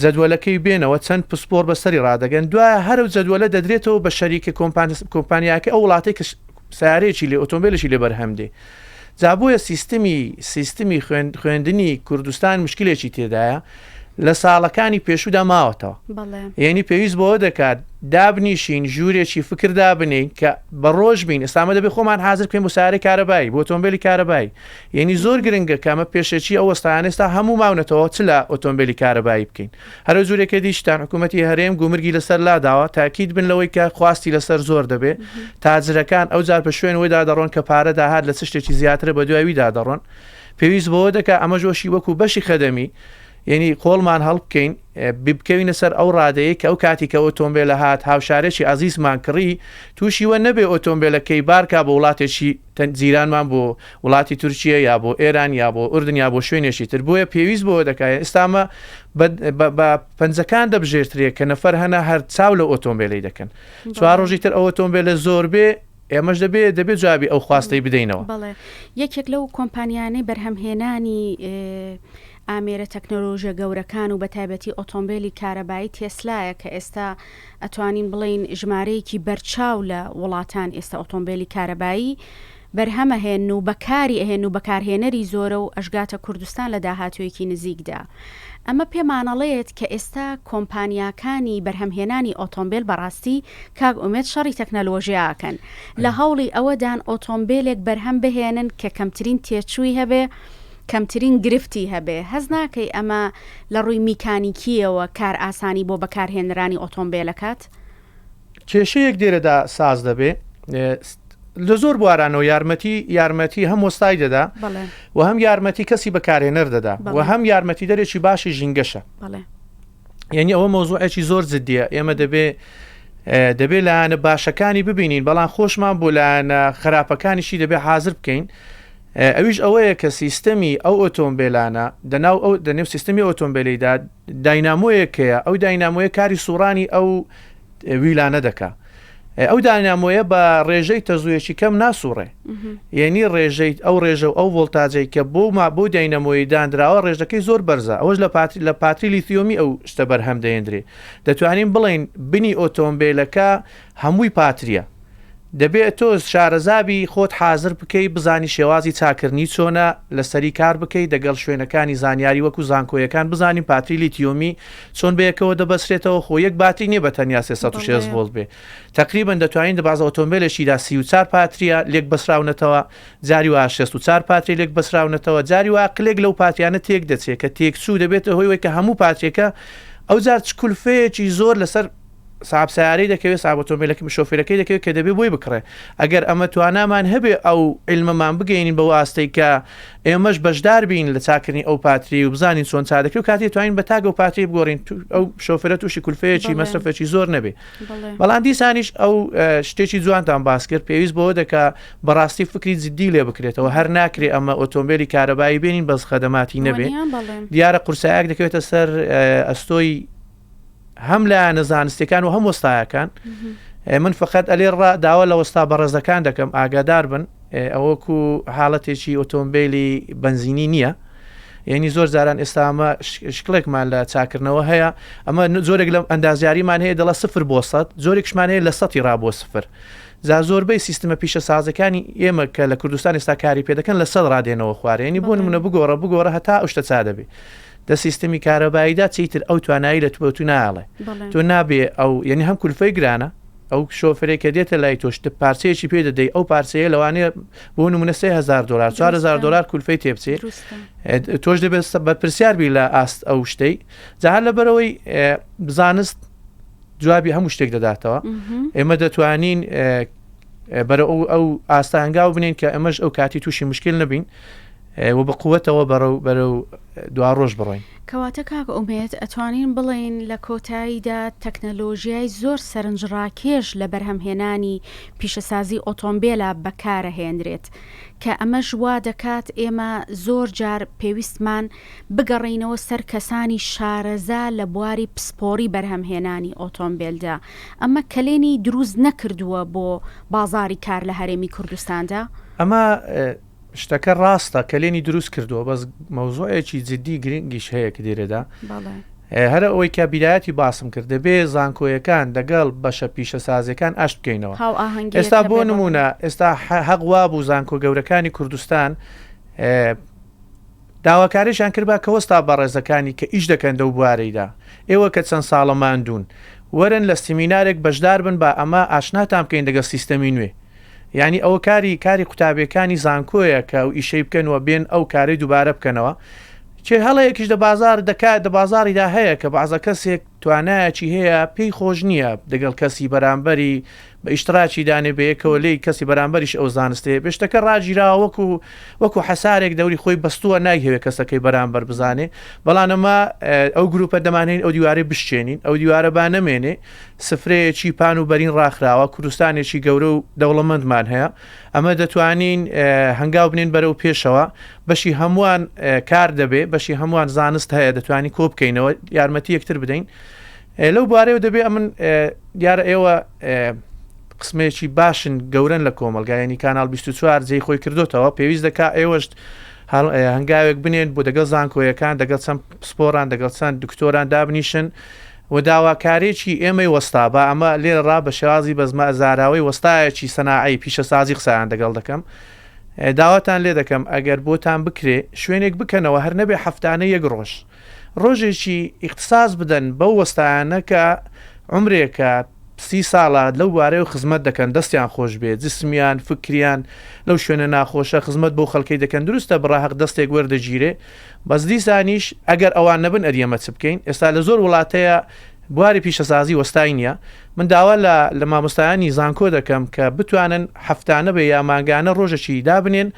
جەدوەلەکەی بێنەوە چەند پسپۆر بەسەری ڕادەگەن دوایە هەر ئەو جەدوەلە دەدرێتەوە بە شەریکە کۆمپانیاکە ئەو وڵاتەی کە سیارەیەکی لێ ئۆتۆمبیلێکی لێ بەرهەم دێ جا بۆیە سیستمی سیستمی خوێندنی کوردستان مشکلێکی تێدایە لە ساڵەکانی پێشوودا ماوەتەوە یعنی پێویست بەوە دەکات دابنیشین ژوورێکی فکر دابنین کە بە ڕۆژ بین ئێستامە دەبێت خۆمان حاضر بکەین بۆ سارەی کارەبایی بۆ ئۆتۆمبیلی کارەبایی یعنی زۆر گرنگە کە ئەمە پێشێکی ئەو وەستایانە ئێستا هەموو ماونەتەوە چ لە ئۆتۆمبیلی کارەبایی بکەین هەرە جورێکە دیشتان حکوومەتی هەرێم گومرگی لەسەر لاداوە تاکید بن لەوەی کە خواستی لەسەر زۆر دەبێ تاجرەکان ئەو جار بە شوێن وەیدا دەڕۆن کە پارە داهات لە چ شتێکی زیاترە بە دوایویدا دەڕۆن پێویست بەوە دەکا ئەمەش وەشی وەکو بەشی خەدەمی یعنی قۆڵمان هەڵبکەین بکەوینە سەر ئەو ڕادەیە کە ئەو کاتی کە ئۆتۆمبیلە هات هاوشارێکی ئازیزمان کڕی تووشی وە نەبێ ئۆتۆمبیلەکەی بارکا بۆ وڵاتێکی جیرانمان بۆ وڵاتی تورکیە یا بۆ ئێران یا بۆ ئوردن یا بۆ شوێنێکی تر بۆیە پێویست بۆ دەکات ئێستامە بە پەنجەکان دەبژێرترێ کە نەفەر هەنە هەر چاو لە ئۆتۆمبیلی دەکەن چوار ڕۆژی تر ئەو ئۆتۆمبیلە زۆر بێ ئێمەش دەبێ دەبێ جوابی ئەو خواستەی بدەینەوە. بەڵێ یەکێک لەو کۆمپانیانەی بەرهەمهێنانی ئامێرە تەکنۆلۆژیە گەورەکان و بەتایبەتی ئۆتۆمبێلی کارەبایی تێسلایە کە ئێستا ئەتوانین بڵێین ژمارەیەکی بەرچاو لە وڵاتان ئێستا ئۆتۆمبێلی کارەبایی بەرهەمەهێنن و بەکاری ئەهێنن و بەکارهێنەری زۆرە و ئەشگاتە کوردستان لە داهاتوویەکی نزیکدا. ئەمە پێمانەڵێت کە ئێستا کۆمپانیاکانی بەرهەمهێنانی ئۆتۆمبێل بەڕاستی کاک ئومێد شەڕی تەکنەلۆژیا ئەکەن لە هەوڵی ئەوەدان ئۆتۆمبێلێک بەرهەم بهێنن کە کەمترین تێچووی هەبێ کەمترین گرفتی هەبێ هەست ناکەی ئەمە لە ڕووی میکانیکییەوە کارئاسانی بۆ بەکارهێنرانی ئۆتۆمبێل ئەکات؟ کێشەیەک لێرەدا ساز دەبێ لە زۆر بوارانەوە یارمەتی یارمەتی هەم وەستای دەدا و هەم یارمەتی کەسی بەکارهێنەر دەدا و هەم یارمەتی دەرێکی باشی ژینگەشە یعنی ئەوە مۆزوعێکی زۆر جددیە ئێمە دەبێ دەبێ لایەنە باشەکانی ببینین بەڵام خۆشمان بۆ لایەنە خراپەکانیشی دەبێ حاضر بکەین ئەویش ئەوەیە کە سیستەمی ئەو ئۆتۆمبیلانە دەناو ئەو دەنێو سیستمی ئۆتۆمبیلیدا داینامۆیەک هەیە ئەو داینامۆیە کاری سوڕانی ئەو ویلانە دەکا ئەو داینامۆیە بە ڕێژەی تەزوویەکی کەم ناسوڕێ یعنی ڕێژەی ئەو ڕێژە و ئەو ڤۆلتاجەی کە بۆ ما بۆ داینەمۆی دانراوە ڕێژەکەی زۆر بەرزە ئەوەش لە پاتری لە پاتری لیثیۆمی ئەو شتە بەرهەم دەێندرێ دەتوانین بڵێین بنی ئۆتۆمبیلەکە هەمووی پاتریە دەبێت تۆ شارەزابی خۆت حازر بکەی بزانی شێوازی چاکردنی چۆنە لەسەری کار بکەی دەگەڵ شوێنەکانی زانیاری وەکو زانکۆیەکان بزانین پاتری لیتیۆمی چۆن بەیەکەوە دەبەسرێتەوە خۆ یەک باتری نیە بە تەنیا 360 ڤۆڵت بێ تەقریبەن دەتوانین دە بازە ئۆتۆمبیلێکیدا 34 پاتریە لێک بەسراونەتەوە جاری وا 64 پاتری لێک بەسراونەتەوە جاری وا قلێک لەو پاتریانە تێک دەچێت کە تێکچوو دەبێتە هۆی وەی کە هەموو پاتریەکە ئەوجار چ کولفەیەکی زۆر لەسەر ساب سیارەی دەکەوێت ساب ئۆتۆمبیلەکە شۆفێرەکەی دەکەوێت کە دەبێت بۆی بکڕێ ئەگەر ئەمە توانامان هەبێ ئەو علمەمان بگەینین بەو ئاستەی کە ئێمەش بەشدار بین لە چاکردنی ئەو پاتری و بزانین چۆن چا دەکرێت و کاتی توانین بە تاک ئەو پاتری بگۆڕین ئەو شۆفێرە تووشی کولفەیەکی مەسرەفێکی زۆر نەبێ بەڵام دیسانیش ئەو شتێکی جوانتان باس کرد پێویست بەوە دەکا بەڕاستی فکری جدی لێ بکرێتەوە هەر ناکرێ ئەمە ئۆتۆمبیلی کارەبایی بێنین بەس خەدەماتی نەبێ دیارە قورسایەک دەکەوێتە سەر ئەستۆی هەم لایەنە زانستیەکان و هەم وەستایەکان من فقط ئەلێ ڕا داوا لە وەستا بەڕێزەکان دەکەم ئاگادار بن ئەوەکو حاڵەتێکی ئۆتۆمبیلی بەنزینی نییە یعنی زۆر جاران ئێستا ئەمە شکڵێکمان لە چاکردنەوە هەیە ئەمە زۆرێک لە ئەندازیاریمان هەیە دەڵە سفر بۆ سەد زۆرێکشمان هەیە لە سەتی ڕا بۆ سفر. جا زۆربەی سیستمە پیشەسازەکانی ئێمە کە لە کوردستان ئێستا کاری پێ دەکەن لە سەد ڕادێنەوە خوارێ یعنی بۆ نمونە بگۆڕە بگۆڕە هەتا ئەو شتە چا دەبێ دە سیستمی کارەباییدا چیتر ئەو توانایی لە تۆ تو ناڵێ تۆ نابێ ئەو یعنی هەم کولفەی گرانە ئەو شۆفرێک کە دێتە لای تۆ شت پارچەیەکی پێ دەدەی ئەو پارچەیە لەوانەیە بۆ نمونە 3000 دلار 4000 دلار کولفەی تێبچێ تۆش دەبێت بەرپرسیار بی لە ئاست ئەو شتەی جا هەر لەبەرەوەی زانست جوابی هەموو شتێک دەداتەوە ئێمە دەتوانین بەرە ئەو ئەو ئاستە هەنگاو بنین کە ئەمەش ئەو کاتی تووشی مشکل نەبین و بە قوتەوە بەرەو بەرەو دوا ڕۆژ بڕۆین. کەواتە کاک ئومێد ئەتوانین بڵێین لە کۆتاییدا تەکنەلۆژیای زۆر سەرنجڕاکێش لە بەرهەمهێنانی پیشەسازی ئۆتۆمبێلا بەکارەهێنرێت کە ئەمەش وا دەکات ئێمە زۆر جار پێویستمان بگەڕێینەوە سەر کەسانی شارەزا لە بواری پسپۆڕی بەرهەمهێنانی ئۆتۆمبێلدا، ئەمە کەلێنی دروست نەکردووە بۆ بازاڕی کار لە هەرێمی کوردستاندا؟ ئەمە شتەکە ڕاستە کەلێنی دروست کردووە، بەس مەوزوعێکی جدی گرنگیش هەیە کە لێرەدا هەرە ئەوەی کە بیدایەتی باسم کرد دەبێ زانکۆیەکان دەگەڵ بەشە پیشەسازیەکان ئاشت بکەینەوە. ئێستا بۆ نمونە ئێستا هەق وابوو زانکۆ گەورەکانی کوردستان داواکاریشیان کردبا کە وەستا بەڕێزەکانی کە ئیش دەکەن لەو بوارەیدا، ئێوە کە چەند ساڵە ماندوون، وەرن لە سیمینارێک بەشدار بن با ئەمە ئاشناتان بکەین لەگەڵ سیستەمی نوێ. یانی ئەوە کاری کاری قوتابیەکانی زانکۆیە کە ئەو ئیشەی بکەن و بێن ئەو کارەی دووبارە بکەنەوە. چێ هەڵەیەکیش دە بازاڕ دەکا دە بازاڕیدا هەیە کە بەعزە کەسێک توانایەکی هەیە پێی خۆش نییە دەگەڵ کەسی بەرامبەری بە ئیشتراکی دانێ بەیەکەوە لێی کەسی بەرامبەریش ئەو زانستەیە بێ شتەکە ڕاگیراوە وەکو وەکو حەسارێک دەوری خۆی بەستووە نایهەوێ کەسەکەی بەرامبەر بزانێ بەڵام ئەمە ئەو گروپە دەمانەین ئەو دیوارەی بشکێنین ئەو دیوارە با نەمێنێ سفرەیەکی پان و بەرین ڕاخراوە کوردستانێکی گەورە و دەوڵەمەندمان هەیە ئەمە دەتوانین هەنگاو بنێن بەرەو پێشەوە بەشی هەمووان کار دەبێ بەشی هەمووان زانست هەیە دەتوانین کۆ بکەینەوە یارمەتی یەکتر بدەین لەو بارەیەوە دەبێ ئەمن دیارە ئێوە قسمێکی باشن گەورن لە کۆمەلگا ینی کانال 24 جێی خۆی کردوتەوە پێویست دەکا ئێوەشت هەنگاوێک بنێن بۆ دەگەڵ زانکۆیەکان دەگەڵ چەند پسپۆران دەگەڵ چەند دکتۆران دابنیشن و داواکارێکی ئێمەی وەستا با ئەمە لێرە ڕا بە شێوازی بەزمە زاراوەی وەستایەکی سەناعی پیشەسازی قسەیان دەگەڵ دەکەم داواتان لێ دەکەم ئەگەر بۆتان بکرێ شوێنێک بکەنەوە هەر نەبێ هەفتانە یەک ڕۆژ ڕۆژێکی ئیختساس بدەن بەو وەستایانە کە عومرێکە سی ساڵە لەو بوارەیەوە خزمەت دەکەن دەستیان خۆش بێ جسمیان فکریان لەو شوێنە ناخۆشە خزمەت بۆ خەڵکەی دەکەن دروستە بڕا هەق دەستێک وەردەگیرێ بەس دیسانیش ئەگەر ئەوان نەبن ئەری ئەمە چ بکەین ئێستا لە زۆر وڵاتەیە بواری پیشەسازی وەستای نییە من داوا لە لە مامۆستایانی زانکۆ دەکەم کە بتوانن هەفتانە بێ یا مانگانە ڕۆژێکی دابنێن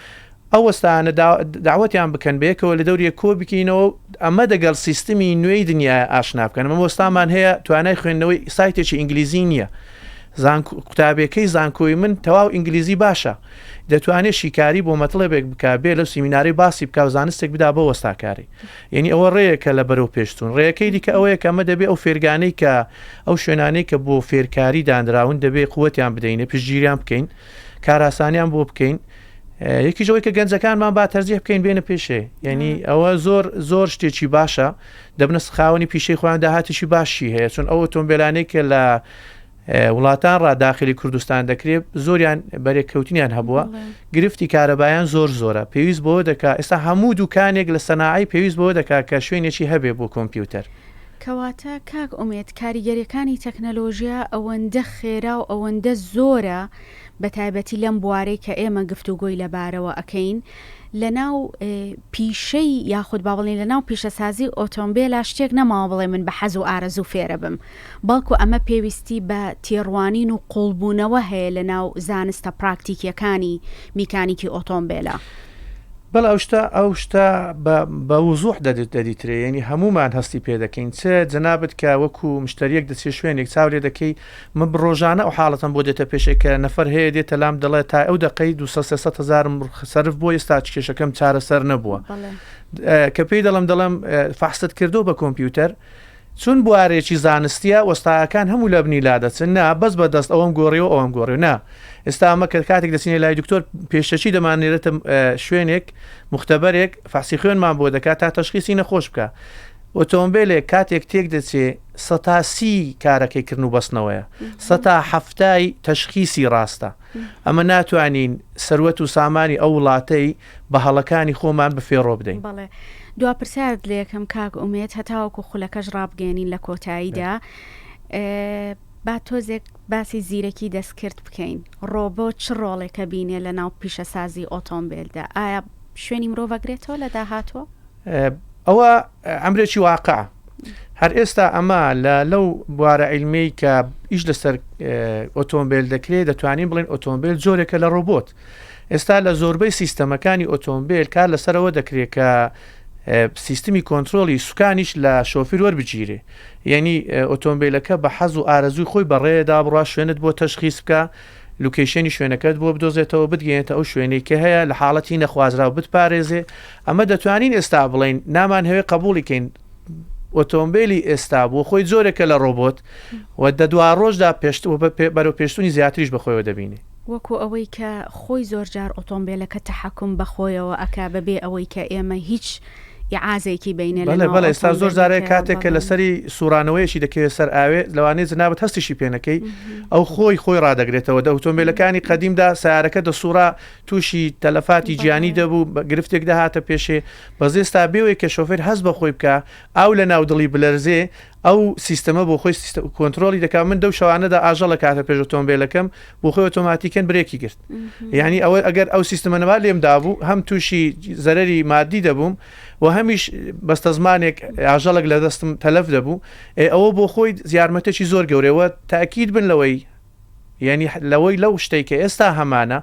ئەو وەستایانە دەعوەتیان بکەن بەیەکەوە لە دەوری یەک کۆ بکەینەوە و ئەمە دەگەڵ سیستمی نوێی دنیایە ئاشنا بکەن ئەمە وەستامان هەیە توانای خوێندنەوەی سایتێکی ئینگلیزی نییە زانکۆ قوتابیەکەی زانکۆی من تەواو ئینگلیزی باشە دەتوانێت شیکاری بۆ مەتڵێبێک بکا بێ لەو سیمینارەی باسی بکا و زانستێک بدا بۆ وەستاکاری یعنی ئەوە ڕێیەکە لە بەرەو پێشتون ڕێیەکەی دیکە ئەوەیە کە ئەمە دەبێ ئەو فێرگانەی کە ئەو شوێنانەی کە بۆ فێرکاری دانراون دەبێ قوتیان بدەینێ پشتگیریان بکەین کاراسانیان بۆ بکەین یەکیش ئەوەی کە گەنجەکانمان با تەرجیح بکەین بێنە پێشێ یعنی ئەوە زۆر زۆر شتێکی باشە دەبنە خاوەنی پیشەی خۆیان داهاتێکی باشی هەیە چون ئەو ئۆتۆمبیلانەی کە لە وڵاتان ڕا داخلی کوردستان دەکرێت زۆریان بەرێککەوتنیان هەبووە گرفتی کارەبایان زۆر زۆرە پێویست بۆ دەکا ئێستا هەموو دوکانێک لە سەناعی پێویست بۆ دەکا کە شوێنێکی هەبێ بۆ کۆمپیوتەر. کەواتە کاک ئومێد کاریگەریەکانی تەکنەلۆژیا ئەوەندە خێرا و ئەوەندە زۆرە بەتایبەتی لەم بوارەی کە ئێمە گفتوگۆی لەبارەوە ئەکەین لەناو پیشەی یاخود با بڵێین لەناو پیشەسازی ئۆتۆمبێلا شتێک نەماوە بڵێ من بە حەز و ئارەزوو فێرە بم بەڵکو ئەمە پێویستی بە تێڕوانین و قوڵبوونەوە هەیە لەناو زانستە پراکتیکیەکانی میکانیکی ئۆتۆمبێلا. بەڵێ ئەو شتە ئەو شتە بە بە وزوح دەدت دەدیترێ یعنی هەموومان هەستی پێ دەکەین چ جەنابت کە وەکو مشتریەک دەچێ شوێنێک چاو لێ دەکەی من ڕۆژانە ئەو حاڵەتەم بۆ دێتە پێشێ کە نەفەر هەیە دێتە لام دەڵێ تا ئەو دەقەی 200 300 هەزارم سەرف بۆ ئێستا کێشەکەم چارەسەر نەبووە کە پێی دەڵم دەڵم فەحست کردو بە کۆمپیوتەر چون بوارێکی زانستیە وەستایەکان هەموو لەبنی لادەچن نا بەس بە دەست ئەوەم گۆڕیەوە ئەوەم گۆڕیەوە نا ئێستا ئەمە کە کاتێک دەچینە لای دکتۆر پێشەکی دەماننێرێتە شوێنێک مختبەرێک فەحسی خوێنمان بۆ دەکات تا تەشخیسی نەخۆش بکە. ئۆتۆمبیلێک کاتێک تێک دەچێ سەتا سی کارەکەی کردن و بەستنەوەیە سەتا حەفتای تەشخیسی ڕاستە ئەمە ناتوانین سەروەت و سامانی ئەو وڵاتەی بە هەڵەکانی خۆمان بفێڕۆ بدەین. بەڵێ دوا پرسیارت لێکەم کاک ئومێد هەتاوەکو خولەکەش ڕابگەیەنین لە کۆتاییدا با تۆزێک باسی زیرەکی دەستکرد بکەین ڕۆبۆت چ ڕۆڵێکە بینێ لە ناو پیشەسازی ئۆتۆمبێلدا ئایا شوێنی مرۆڤ ئەگرێتەوە لە داهاتووە؟ ئەوە ئەمرێکی واقع هەر ئێستا ئەمە لە لەو بوارە عیلمیەی کە ئیش لەسەر ئۆتۆمبیل دەکرێت دەتوانین بڵێن ئۆتۆمبیل جۆرێکە لە ڕۆبۆت ئێستا لە زۆربەی سیستەمەکانی ئۆتۆمبیل کار لەسەرەوە دەکرێت کە سیستمی کۆنترۆلی سوکانیش لە شۆفیر وەربگیرێ یعنی ئۆتۆمبیلەکە بە حەز و ئارەزووی خۆی بەڕێدا بڕوا شوێنت بۆ تەشخیص بکە لوکەیشنی شوێنەکەت بۆ بدۆزێتەوە بتگەیەنێتە ئەو شوێنەی کە هەیە لە حاڵەتی نەخوازراو بتپارێزێ ئەمە دەتوانین ئێستا بڵێین نامانهەوێ قبوڵی کەین ئۆتۆمبیلی ئێستا بۆ خۆی جۆرێکە لە ڕۆبۆت و دە دوا ڕۆژدا پێشت بەرەو پێشتونی زیاتریش بەخۆیەوە دەبینێ. وەکو ئەوەی کە خۆی زۆرجار ئۆتۆمبیلەکە تەحەکوم بەخۆیەوە ئەکا بەبێ ئەوەی کە ئێمە هیچ ئیعازێکی بینێ لە بەڵێ بەڵێ ئێستا زۆر جارێ کاتێک کە لەسەری سوڕانەوەیەکی دەکەوێت سەر ئاوێ لەوانەیە جنابت هەستیشی پێ نەکەی ئەو خۆی خۆی ڕادەگرێتەوە دە ئۆتۆمبیلەکانی قەدیمدا سیارەکە دەسوڕا تووشی تەلەفاتی گیانی دەبوو گرفتێک دەهاتە پێشێ بەس ئێستا بێوەی کە شۆفێر هەست بە خۆی بکە ئاو لە ناو دڵی بلەرزێ ئەو سیستەمە بۆ خۆی کۆنترۆڵی دەکات من دەو شەوانەدا ئاژەڵە کاتە پێش ئۆتۆمبیلەکەم بۆ خۆی ئۆتۆماتیکەن برێکی گرت یعنی ئەوە ئەگەر ئەو سیستمە نەما لێم دابوو هەم تووشی زەرری مادی دەبووم و هەمیش بەستەزمانێک ئاژەڵێک لە دەستم تەلەف دەبوو ئەوە بۆ خۆی زیارمەتێکی زۆر گەورەوە تاکیید بن لەوەی یعنی لەوەی لەو شتێک کە ئێستا هەمانە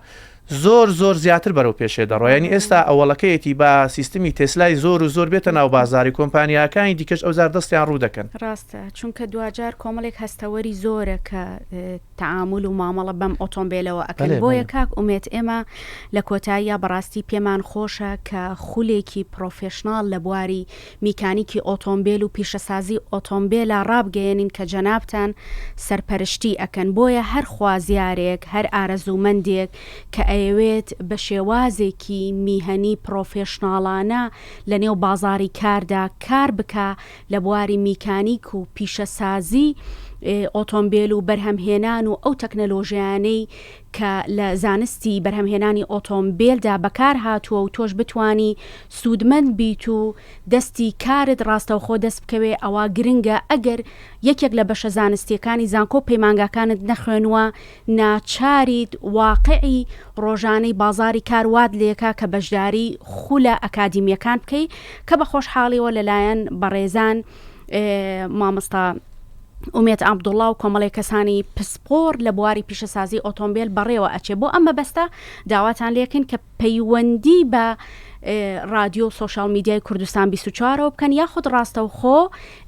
زۆر زۆر زیاتر بەرەو پێشێ دەڕۆ یعنی ئێستا ئەوەڵەکەیەتی با سیستمی تێسلای زۆر و زۆر بێتە ناو بازاری کۆمپانیاکانی دیکەش ئەوجار دەستیان ڕوو دەکەن. ڕاستە چونکە دواجار کۆمەڵێک هەستەوەری زۆرە کە تەعامول و مامەڵە بەم ئۆتۆمبێلەوە ئەکەن بۆیە کاک ئومێد ئێمە لە کۆتاییا بەڕاستی پێمان خۆشە کە خولێکی پڕۆفێشناڵ لە بواری میکانیکی ئۆتۆمبێل و پیشەسازی ئۆتۆمبێلا ڕابگەیەنین کە جەنابتان سەرپەرشتی ئەکەن بۆیە هەر خوازیارێک هەر ئارەزوومەندێک کە ئەیەوێت بە شێوازێکی میهەنی پڕۆفێشناڵانە لە نێو بازاڕی کاردا کار بکا لە بواری میکانیک و پیشەسازی ئۆتۆمبێل و بەرهەمهێنان و ئەو تەکنەلۆژیایانەی کە لە زانستی بەرهەمهێنانی ئۆتۆمبێلدا بەکار هاتووە و تۆش بتوانی سوودمەند بیت و دەستی کارت ڕاستەوخۆ دەست بکەوێ ئەوا گرنگە ئەگەر یەکێک لە بەشە زانستییەکانی زانکۆ و پەیمانگاکانت نەخوێنووە ناچاریت واقعی ڕۆژانەی بازاری کار وات لێکا کە بەشداری خولە ئەکادیمییەکان بکەی کە بە خۆشحاڵیەوە لەلایەن بەڕێزان مامۆستا ئومێد عەبدوڵا و کۆمەڵێک کەسانی پسپۆڕ لە بواری پیشەسازی ئۆتۆمبێل بەڕێوە ئەچێ بۆ ئەم مەبەستە داواتان لێکن کە پەیوەندی بە ڕادیۆ و سۆشیال میدیای کوردستان 24ەوە بکەن یاخود ڕاستەوخۆ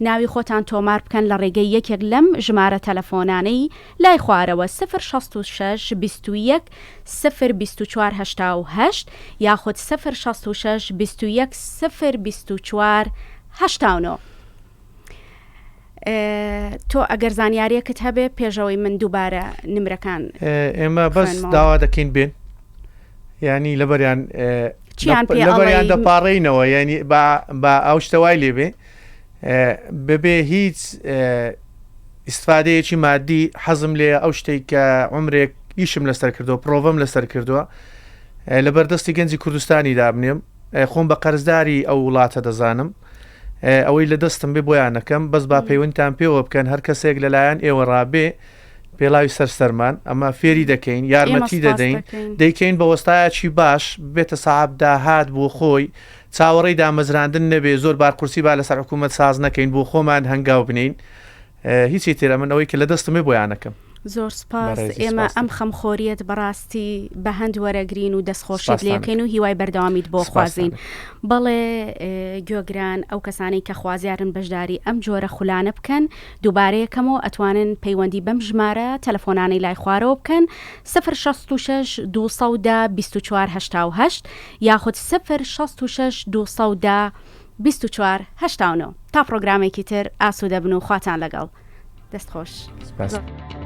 ناوی خۆتان تۆمار بکەن لە ڕێگەی یەکێک لەم ژمارە تەلەفۆنانەی لای خوارەوە 066 21 024 88 یاخود 066 21 024 89. تۆ ئەگەر زانیاریەکت هەبێ پێشەوەی من دووبارە نمرەکان ئێمە بەس داوا دەکەین بێن ینی لەبەریان لەبەریان دەپاڕینەوە ینی با ئەو شتەوای لێبێ بەبێ هیچ ئیسفادەیەکی مادی حەزم لێ ئەو شتێک کە عمرێک ئیشم لەسەر کردو پرۆڤم لەسەر کردووە لە بەردەستی گەنجی کوردستانی دابنێم خۆم بە قەرزداری ئەو وڵاتە دەزانم ئەوەی لە دەستم بێ بۆیان نەکەم بەس با پەیوەندتان پێوە بکەن هەر کەسێک لەلایەن ئێوە ڕابێ پێڵاوی سەر سەرمان ئەمە فێری دەکەین یارمەتی دەدەین دەیکەین بە وەستایەکی باش بێتە سەعب داهات بۆ خۆی چاوەڕێی دامەزراندن نەبێ زۆر بارقورسی با لەسەر حکوومەت ساز نەکەین بۆ خۆمان هەنگاو بنین هیچی تر ئەمن ئەوەی کە لە دەستم بێ بۆیان ئەکەم. زۆر سپاس ئێمە ئەم خەمخۆریەت بەڕاستی بە هەند وەرەگرین و دەستخۆشیت لێکەین و هیوای بەردەوامیت بۆ خوازین بەڵێ گوێگران ئەو کەسانەی کە خوازیارن بەشداری ئەم جۆرە خولانە بکەن دووبارەیەکەمەوە ئەتوانن پەیوەندی بەم ژمارە تەلەفۆنانەی لای خوارەوە بکەن 066 210 24 88 یاخود 066 210 24 89 تا پڕۆگرامێکی تر ئاسوودە بن و خواتان لەگەڵ. دەست خۆش. سپاس. زۆر.